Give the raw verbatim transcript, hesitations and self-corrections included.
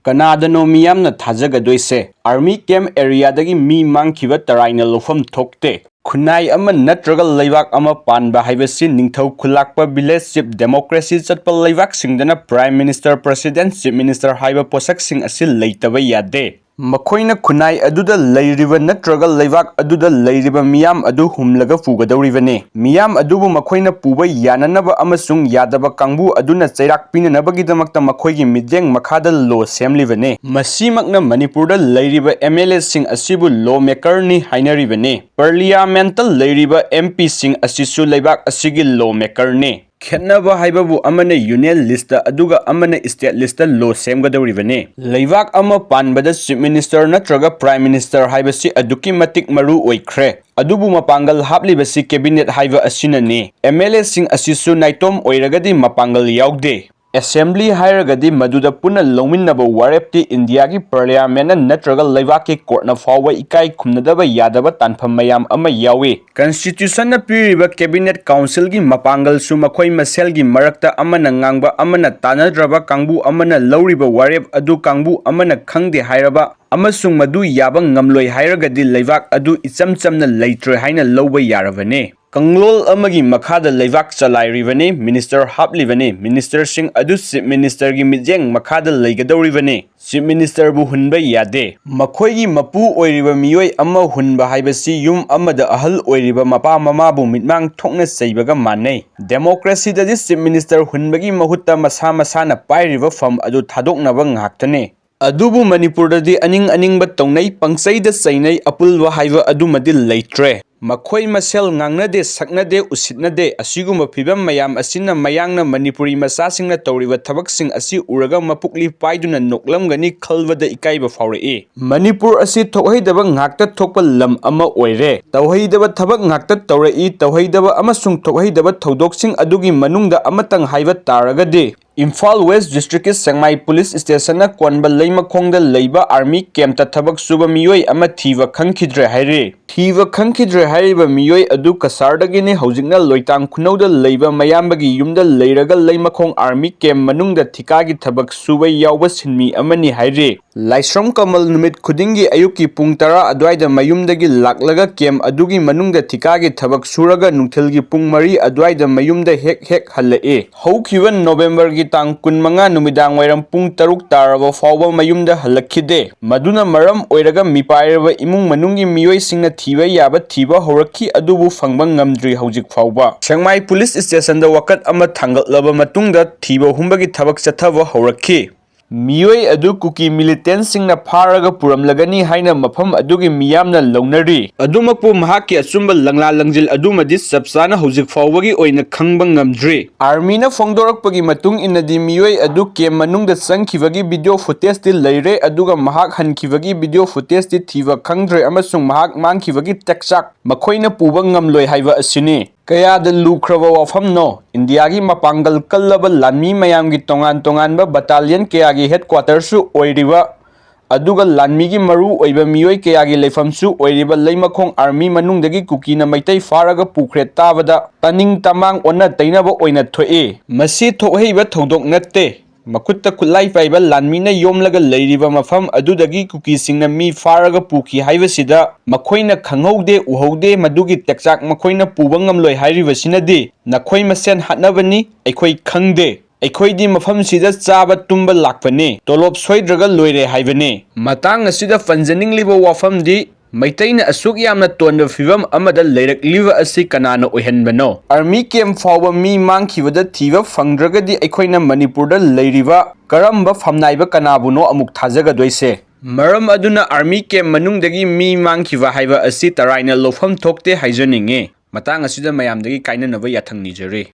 ꯀꯅꯥꯗꯅꯣ ꯃꯤꯌꯥꯝꯅ ꯊꯥꯖꯒꯗꯣꯏꯁꯦ? Army camp ꯑꯦꯔꯤꯌꯥꯗꯒꯤ ꯃꯤ ꯃꯥꯡꯈꯤꯕ ꯇꯔꯥꯏꯅ ꯂꯧꯐꯝ ꯊꯣꯛꯇꯦ꯫ ꯈꯨꯟꯅꯥꯏ ꯑꯃ ꯅꯠꯇ꯭ꯔꯒ ꯂꯩꯕꯥꯛ ꯑꯃ ꯄꯥꯟꯕ ꯍꯥꯏꯕꯁꯤ ꯅꯤꯡꯊꯧ ꯈꯨꯜꯂꯥꯛꯄ ꯚꯤꯂꯦꯖ ꯆꯤꯞ, ꯗꯦꯃꯣꯀ꯭ꯔꯦꯁꯤ ꯆꯠꯄ ꯂꯩꯕꯥꯛꯁꯤꯡꯗꯅ prime minister, president, chief minister ꯍꯥꯏꯕ ꯄꯣꯠꯁꯛꯁꯤꯡ ꯑꯁꯤ ꯂꯩꯇꯕ ꯌꯥꯗꯦ꯫ ꯃꯈꯣꯏꯅ ꯈꯨꯟꯅꯥꯏ ꯑꯗꯨꯗ ꯂꯩꯔꯤꯕ ꯅꯠꯇ꯭ꯔꯒ ꯂꯩꯕꯥꯛ ꯑꯗꯨꯗ ꯂꯩꯔꯤꯕ ꯃꯤꯌꯥꯝ ꯑꯗꯨ ꯍꯨꯝꯂꯒ ꯄꯨꯒꯗꯧꯔꯤꯕꯅꯤ꯫ ꯃꯤꯌꯥꯝ ꯑꯗꯨꯕꯨ ꯃꯈꯣꯏꯅ ꯄꯨꯕ ꯌꯥꯅꯅꯕ ꯑꯃꯁꯨꯡ ꯌꯥꯗꯕ ꯀꯥꯡꯕꯨ ꯑꯗꯨꯅ ꯆꯩꯔꯥꯛ ꯄꯤꯅꯅꯕꯒꯤꯗꯃꯛꯇ ꯃꯈꯣꯏꯒꯤ ꯃꯤꯠꯌꯦꯡ ꯃꯈꯥꯗ ꯂꯣ ꯁꯦꯝꯂꯤꯕꯅꯤ꯫ ꯃꯁꯤꯃꯛꯅ ꯃꯅꯤꯄꯨꯔꯗ ꯂꯩꯔꯤꯕ ꯑꯦꯝ ꯑꯦꯜ ꯑꯦꯁꯤꯡ ꯑꯁꯤꯕꯨ ꯂꯣ ꯃꯦꯀꯔꯅꯤ ꯍꯥꯏꯅꯔꯤꯕꯅꯤ꯫ ꯄꯥꯔꯂꯤꯌꯥꯃꯦꯟꯠꯇ ꯂꯩꯔꯤꯕ ꯑꯦꯝ ꯄꯤꯁꯤꯡ ꯑꯁꯤꯁꯨ ꯂꯩꯕꯥꯛ ꯑꯁꯤꯒꯤ ꯂꯣ ꯃꯦꯀꯔꯅꯤ꯫ ꯈꯦꯠꯅꯕ ꯍꯥꯏꯕꯕꯨ ꯑꯃꯅ ꯌꯨꯅꯤꯌꯟ ꯂꯤꯁꯇ ꯑꯗꯨꯒ ꯑꯃꯅ ꯁ꯭ꯇꯦꯠ ꯂꯤꯁꯇ ꯂꯣ ꯁꯦꯝꯒꯗꯧꯔꯤꯕꯅꯤ꯫ ꯂꯩꯕꯥꯛ ꯑꯃ ꯄꯥꯟꯕꯗ ꯆꯤꯞ ꯃꯤꯅꯤꯁꯇꯔ ꯅꯠꯇ꯭ꯔꯒ ꯄ꯭ꯔꯥꯏꯝ ꯃꯤꯅꯤꯁꯇꯔ ꯍꯥꯏꯕꯁꯤ ꯑꯗꯨꯛꯀꯤ ꯃꯇꯤꯛ ꯃꯔꯨ ꯑꯣꯏꯈ꯭ꯔꯦ꯫ ꯑꯗꯨꯕꯨ ꯃꯄꯥꯡꯒꯜ ꯍꯥꯞꯂꯤꯕꯁꯤ ꯀꯦꯕꯤꯅꯦꯠ ꯍꯥꯏꯕ ꯑꯁꯤꯅꯅꯤ꯫ ꯑꯦꯝ ꯑꯦꯜ ꯑꯦꯁꯤꯡ ꯑꯁꯤꯁꯨ ꯅꯥꯏꯇꯣꯝ ꯑꯣꯏꯔꯒꯗꯤ ꯃꯄꯥꯡꯒꯜ ꯌꯥꯎꯗꯦ꯫ ꯑꯦꯁꯦꯝꯕ꯭ꯂꯤ ꯍꯥꯏꯔꯒꯗꯤ ꯃꯗꯨꯗ ꯄꯨꯟꯅ ꯂꯧꯃꯤꯟꯅꯕ ꯋꯥꯔꯦꯞꯇꯤ ꯏꯟꯗꯤꯌꯥꯒꯤ ꯄꯥꯔꯂꯤꯌꯥꯃꯦꯟꯠꯅ ꯅꯠꯇ꯭ꯔꯒ ꯂꯩꯕꯥꯛꯀꯤ ꯀꯣꯔꯠꯅ ꯐꯥꯎꯕ ꯏꯀꯥꯏ ꯈꯨꯝꯅꯗꯕ ꯌꯥꯗꯕ ꯇꯥꯟꯐꯝ ꯃꯌꯥꯝ ꯑꯃ ꯌꯥꯎꯏ꯫ ꯀꯟꯁꯇꯤꯇ꯭ꯌꯨꯁꯟꯅ ꯄꯤꯔꯤꯕ ꯀꯦꯕꯤꯅꯦꯠ ꯀꯥꯎꯟꯁꯤꯜꯒꯤ ꯃꯄꯥꯡꯒꯜꯁꯨ ꯃꯈꯣꯏ ꯃꯁꯦꯜꯒꯤ ꯃꯔꯛꯇ ꯑꯃꯅ ꯉꯥꯡꯕ ꯑꯃꯅ ꯇꯥꯟꯅꯗ꯭ꯔꯕ ꯀꯥꯡꯕꯨ ꯑꯃꯅ ꯂꯧꯔꯤꯕ ꯋꯥꯔꯦꯞ ꯑꯗꯨ ꯀꯥꯡꯕꯨ ꯑꯃꯅ ꯈꯪꯗꯦ ꯍꯥꯏꯔꯕ ꯑꯃꯁꯨꯡ ꯃꯗꯨ ꯌꯥꯕ ꯉꯝꯂꯣꯏ ꯍꯥꯏꯔꯒꯗꯤ ꯂꯩꯕꯥꯛ ꯑꯗꯨ ꯏꯆꯝ ꯆꯝꯅ ꯂꯩꯇ꯭ꯔꯦ ꯍꯥꯏꯅ ꯂꯧꯕ ꯌꯥꯔꯕꯅꯤ꯫ ꯀꯥꯡꯂꯣꯟ ꯑꯃꯒꯤ ꯃꯈꯥꯗ ꯂꯩꯕꯥꯛ ꯆꯂꯥꯏꯔꯤꯕꯅꯤ, ꯃꯤꯅꯤꯁꯇꯔ ꯍꯥꯞꯂꯤꯕꯅꯤ, ꯃꯤꯅꯤꯁꯇꯔꯁꯤꯡ ꯑꯗꯨ ꯆꯤꯞ ꯃꯤꯅꯤꯁꯇꯔꯒꯤ ꯃꯤꯠꯌꯦꯡ ꯃꯈꯥꯗ ꯂꯩꯒꯗꯧꯔꯤꯕꯅꯤ꯫ ꯆꯤꯞ ꯃꯤꯅꯤꯁꯇꯔꯕꯨ ꯍꯨꯟꯕ ꯌꯥꯗꯦ꯫ ꯃꯈꯣꯏꯒꯤ ꯃꯄꯨ ꯑꯣꯏꯔꯤꯕ ꯃꯤꯑꯣꯏ ꯑꯃ ꯍꯨꯟꯕ ꯍꯥꯏꯕꯁꯤ ꯌꯨꯝ ꯑꯃꯗ ꯑꯍꯜ ꯑꯣꯏꯔꯤꯕ ꯃꯄꯥ ꯃꯃꯥꯕꯨ ꯃꯤꯠꯃꯥꯡ ꯊꯣꯛꯅ ꯆꯩꯕꯒ ꯃꯥꯟꯅꯩ꯫ ꯗꯦꯃꯣꯀ꯭ꯔꯦꯁꯤꯗꯗꯤ ꯆꯤꯞ ꯃꯤꯅꯤꯁꯇꯔ ꯍꯨꯟꯕꯒꯤ ꯃꯍꯨꯠꯇ ꯃꯁꯥ ꯃꯁꯥꯅ ꯄꯥꯏꯔꯤꯕ ꯐꯝ ꯑꯗꯨ ꯊꯥꯗꯣꯛꯅꯕ ꯉꯥꯛꯇꯅꯤ꯫ ꯑꯗꯨꯕꯨ ꯃꯅꯤꯄꯨꯔꯗꯗꯤ ꯑꯅꯤꯡ ꯑꯅꯤꯡꯕ ꯇꯧꯅꯩ, ꯄꯪꯆꯩꯗ ꯆꯩꯅꯩ, ꯑꯄꯨꯜꯕ ꯍꯥꯏꯕ ꯑꯗꯨꯃꯗꯤ ꯂꯩꯇ꯭ꯔꯦ꯫ ꯃꯈꯣꯏ ꯃꯁꯦꯜ ꯉꯥꯡꯅꯗꯦ, ꯁꯛꯅꯗꯦ, ꯎꯁꯤꯠꯅꯗꯦ꯫ ꯑꯁꯤꯒꯨꯝꯕ ꯐꯤꯕꯝ ꯃꯌꯥꯝ ꯑꯁꯤꯅ ꯃꯌꯥꯡꯅ ꯃꯅꯤꯄꯨꯔꯤ ꯃꯆꯥꯁꯤꯡꯅ ꯇꯧꯔꯤꯕ ꯊꯕꯛꯁꯤꯡ ꯑꯁꯤ ꯎꯔꯒ ꯃꯄꯨꯛꯂꯤ ꯄꯥꯏꯗꯨꯅ ꯅꯣꯛꯂꯝꯒꯅꯤ ꯈꯜꯕꯗ ꯏꯀꯥꯏꯕ ꯐꯥꯎꯔꯛꯏ꯫ ꯃꯅꯤꯄꯨꯔ ꯑꯁꯤ ꯊꯣꯛꯍꯩꯗꯕ ꯉꯥꯛꯇ ꯊꯣꯛꯄ ꯂꯝ ꯑꯃ ꯑꯣꯏꯔꯦ꯫ ꯇꯧꯍꯩꯗꯕ ꯊꯕꯛ ꯉꯥꯛꯇ ꯇꯧꯔꯛꯏ꯫ ꯇꯧꯍꯩꯗꯕ ꯑꯃꯁꯨꯡ ꯊꯣꯛꯍꯩꯗꯕ ꯊꯧꯗꯣꯛꯁꯤꯡ ꯑꯗꯨꯒꯤ ꯃꯅꯨꯡꯗ ꯑꯃꯇꯪ ꯍꯥꯏꯕ ꯇꯥꯔꯒꯗꯤ, ꯏꯝꯐꯥꯜ ꯋꯦꯁ ꯗꯤꯁꯇ꯭ꯔꯤꯛꯀꯤ ꯁꯦꯡꯃꯥꯏ ꯄꯨꯂꯤꯁ ꯁ꯭ꯇꯦꯁꯟꯅ ꯀꯣꯟꯕ ꯂꯩꯃꯈꯣꯡꯗ ꯂꯩꯕ ꯑꯥꯔꯃꯤ ꯀꯦꯝꯞꯇ ꯊꯕꯛ ꯁꯨꯕ ꯃꯤꯑꯣꯏ ꯑꯃ ꯊꯤꯕ ꯈꯪꯈꯤꯗ꯭ꯔꯦ ꯍꯥꯏꯔꯤ꯫ ꯊꯤꯕ ꯈꯪꯈꯤꯗ꯭ꯔꯦ ꯍꯥꯏꯔꯤꯕ ꯃꯤꯑꯣꯏ ꯑꯗꯨ ꯀꯁꯥꯔꯗꯒꯤꯅꯤ꯫ ꯍꯧꯖꯤꯛꯅ ꯂꯣꯏꯇꯥꯡ ꯈꯨꯅꯧꯗ ꯂꯩꯕ ꯃꯌꯥꯝꯕꯒꯤ ꯌꯨꯝꯗ ꯂꯩꯔꯒ ꯂꯩꯃꯈꯣꯡ ꯑꯥꯔꯃꯤ ꯀꯦꯝ ꯃꯅꯨꯡꯗ ꯊꯤꯀꯥꯒꯤ ꯊꯕꯛ ꯁꯨꯕ ꯌꯥꯎꯕ ꯁꯤꯟꯃꯤ ꯑꯃꯅꯤ ꯍꯥꯏꯔꯤ꯫ ꯂꯥꯏꯁ꯭ꯔꯝ ꯀꯃꯜ ꯅꯨꯃꯤꯠ ꯈꯨꯗꯤꯡꯒꯤ ꯑꯌꯨꯛꯀꯤ ꯄꯨꯡ ꯇꯔꯥ ꯑꯗꯨꯋꯥꯏꯗ ꯃꯌꯨꯝꯗꯒꯤ ꯂꯥꯛꯂꯒ ꯀꯦꯝ ꯑꯗꯨꯒꯤ ꯃꯅꯨꯡꯗ ꯊꯤꯀꯥꯒꯤ ꯊꯕꯛ ꯁꯨꯔꯒ ꯅꯨꯡꯊꯤꯜꯒꯤ ꯄꯨꯡ ꯃꯔꯤ ꯑꯗꯨꯋꯥꯏꯗ ꯃꯌꯨꯝꯗ ꯍꯦꯛ ꯍꯦꯛ ꯍꯜꯂꯛꯏ꯫ ꯍꯧꯈꯤꯕ ꯅꯣꯕꯦꯝꯕꯔꯒꯤ ꯇꯥꯡ ꯀꯨꯟꯃꯉꯥ ꯅꯨꯃꯤꯗꯥꯡ ꯋꯥꯏꯔꯝ ꯄꯨꯡ ꯇꯔꯨꯛ ꯇꯥꯔꯕ ꯐꯥꯎꯕ ꯃꯌꯨꯝꯗ ꯍꯜꯂꯛꯈꯤꯗꯦ꯫ ꯃꯗꯨꯅ ꯃꯔꯝ ꯑꯣꯏꯔꯒ ꯃꯤꯄꯥꯏꯔꯕ ꯏꯃꯨꯡ ꯃꯅꯨꯡꯒꯤ ꯃꯤꯑꯣꯏꯁꯤꯡꯅ ꯊꯤꯕ ꯌꯥꯕ ꯊꯤꯕ ꯍꯧꯔꯛꯈꯤ, ꯑꯗꯨꯕꯨ ꯐꯪꯕ ꯉꯝꯗ꯭ꯔꯤ ꯍꯧꯖꯤꯛ ꯐꯥꯎꯕ꯫ ꯁꯦꯛꯃꯥꯏ ꯄꯨꯂꯤꯁ ꯁ꯭ꯇꯦꯁꯟꯗ ꯋꯥꯀꯠ ꯑꯃ ꯊꯥꯡꯒꯠꯂꯕ ꯃꯇꯨꯡꯗ ꯊꯤꯕ ꯍꯨꯝꯕꯒꯤ ꯊꯕꯛ ꯆꯠꯊꯕ ꯍꯧꯔꯛꯈꯤ꯫ ꯃꯤꯑꯣꯏ ꯑꯗꯨ ꯀꯨꯀꯤ ꯃꯤꯂꯤꯇꯦꯟꯁꯤꯡꯅ ꯐꯥꯔꯒ ꯄꯨꯔꯝꯂꯒꯅꯤ ꯍꯥꯏꯅ ꯃꯐꯝ ꯑꯗꯨꯒꯤ ꯃꯤꯌꯥꯝꯅ ꯂꯧꯅꯔꯤ꯫ ꯑꯗꯨꯃꯛꯄꯨ ꯃꯍꯥꯛꯀꯤ ꯑꯆꯨꯝꯕ ꯂꯪꯂꯥ ꯂꯪꯖꯤꯜ ꯑꯗꯨꯃꯗꯤ ꯆꯞ ꯆꯥꯅ ꯍꯧꯖꯤꯛ ꯐꯥꯎꯕꯒꯤ ꯑꯣꯏꯅ ꯈꯪꯕ ꯉꯝꯗ꯭ꯔꯤ꯫ ꯑꯥꯔꯃꯤꯅ ꯐꯣꯡꯗꯣꯔꯛꯄꯒꯤ ꯃꯇꯨꯡ ꯏꯟꯅꯗꯤ ꯃꯤꯑꯣꯏ ꯑꯗꯨ ꯀꯦꯝ ꯃꯅꯨꯡꯗ ꯆꯪꯈꯤꯕꯒꯤ ꯚꯤꯗꯤꯑꯣ ꯐꯨꯇꯦꯖꯇꯤ ꯂꯩꯔꯦ, ꯑꯗꯨꯒ ꯃꯍꯥꯛ ꯍꯟꯈꯤꯕꯒꯤ ꯚꯤꯗꯤꯑꯣ ꯐꯨꯇꯦꯖꯇꯤ ꯊꯤꯕ ꯈꯪꯗ꯭ꯔꯦ ꯑꯃꯁꯨꯡ ꯃꯍꯥꯛ ꯃꯥꯡꯈꯤꯕꯒꯤ ꯇꯦꯛꯆꯥꯛ ꯃꯈꯣꯏꯅ ꯄꯨꯕ ꯉꯝꯂꯣꯏ ꯍꯥꯏꯕ ꯑꯁꯤꯅꯤ꯫ ꯀꯌꯥꯗ ꯂꯨꯈ꯭ꯔꯕ ꯋꯥꯐꯝꯅꯣ! ꯏꯟꯗꯤꯌꯥꯒꯤ ꯃꯄꯥꯡꯒꯜ ꯀꯜꯂꯕ ꯂꯥꯟꯃꯤ ꯃꯌꯥꯝꯒꯤ ꯇꯣꯉꯥꯟ ꯇꯣꯉꯥꯟꯕ ꯕꯇꯥꯂꯤꯌꯟ ꯀꯌꯥꯒꯤ ꯍꯦꯗꯀ꯭ꯋꯥꯇꯔꯁꯨ ꯑꯣꯏꯔꯤꯕ, ꯑꯗꯨꯒ ꯂꯥꯟꯃꯤꯒꯤ ꯃꯔꯨ ꯑꯣꯏꯕ ꯃꯤꯑꯣꯏ ꯀꯌꯥꯒꯤ ꯂꯩꯐꯝꯁꯨ ꯑꯣꯏꯔꯤꯕ ꯂꯩꯃꯈꯣꯡ ꯑꯥꯔꯃꯤ ꯃꯅꯨꯡꯗꯒꯤ ꯀꯨꯀꯤꯅ ꯃꯩꯇꯩ ꯐꯥꯔꯒ ꯄꯨꯈ꯭ꯔꯦ ꯇꯥꯕꯗ ꯇꯥꯅꯤꯡ ꯇꯃꯥꯡ ꯑꯣꯟꯅ ꯇꯩꯅꯕ ꯑꯣꯏꯅ ꯊꯣꯛꯏ꯫ ꯃꯁꯤ ꯊꯣꯛꯍꯩꯕ ꯊꯧꯗꯣꯛ ꯅꯠꯇꯦ꯫ ꯃꯈꯨꯠꯇ ꯈꯨꯠꯂꯥꯏ ꯄꯥꯏꯕ ꯂꯥꯟꯃꯤꯅ ꯌꯣꯝꯂꯒ ꯂꯩꯔꯤꯕ ꯃꯐꯝ ꯑꯗꯨꯗꯒꯤ ꯀꯨꯀꯤꯁꯤꯡꯅ ꯃꯤ ꯐꯥꯔꯒ ꯄꯨꯈꯤ ꯍꯥꯏꯕꯁꯤꯗ ꯃꯈꯣꯏꯅ ꯈꯪꯍꯧꯗꯦ, ꯎꯍꯧꯗꯦ, ꯃꯗꯨꯒꯤ ꯇꯦꯛꯆꯥꯛ ꯃꯈꯣꯏꯅ ꯄꯨꯕ ꯉꯝꯂꯣꯏ ꯍꯥꯏꯔꯤꯕꯁꯤꯅꯗꯤ ꯅꯈꯣꯏ ꯃꯁꯦꯟ ꯍꯥꯠꯅꯕꯅꯤ, ꯑꯩꯈꯣꯏ ꯈꯪꯗꯦ꯫ ꯑꯩꯈꯣꯏꯗꯤ ꯃꯐꯝꯁꯤꯗ ꯆꯥꯕ ꯇꯨꯝꯕ ꯂꯥꯛꯄꯅꯤ, ꯇꯣꯂꯣꯞ ꯁꯣꯏꯗ꯭ꯔꯒ ꯂꯣꯏꯔꯦ ꯍꯥꯏꯕꯅꯤ꯫ ꯃꯇꯥꯡ ꯑꯁꯤꯗ ꯄꯟꯖꯅꯤꯡꯂꯤꯕ ꯋꯥꯐꯝꯗꯤ, ꯃꯩꯇꯩꯅ ꯑꯁꯨꯛ ꯌꯥꯝꯅ ꯇꯣꯟꯕ ꯐꯤꯚꯝ ꯑꯃꯗ ꯂꯩꯔꯛꯂꯤꯕ ꯑꯁꯤ ꯀꯅꯥꯅ ꯑꯣꯏꯍꯟꯕꯅꯣ? ꯑꯥꯔꯃꯤ ꯀꯦꯝ ꯐꯥꯎꯕ ꯃꯤ ꯃꯥꯡꯈꯤꯕꯗ ꯊꯤꯕ ꯐꯪꯗ꯭ꯔꯒꯗꯤ ꯑꯩꯈꯣꯏꯅ ꯃꯅꯤꯄꯨꯔꯗ ꯂꯩꯔꯤꯕ ꯀꯔꯝꯕ ꯐꯝꯅꯥꯏꯕ ꯀꯅꯥꯕꯨꯅꯣ ꯑꯃꯨꯛ ꯊꯥꯖꯒꯗꯣꯏꯁꯦ? ꯃꯔꯝ ꯑꯗꯨꯅ ꯑꯥꯔꯃꯤ ꯀꯦꯝ ꯃꯅꯨꯡꯗꯒꯤ ꯃꯤ ꯃꯥꯡꯈꯤꯕ ꯍꯥꯏꯕ ꯑꯁꯤ ꯇꯔꯥꯏꯅ ꯂꯧꯐꯝ ꯊꯣꯛꯇꯦ ꯍꯥꯏꯖꯅꯤꯡꯉꯤ꯫ ꯃꯇꯥꯡ ꯑꯁꯤꯗ ꯃꯌꯥꯝꯗꯒꯤ ꯀꯥꯏꯅꯅꯕ ꯌꯥꯊꯪ ꯅꯤꯖꯔꯤ꯫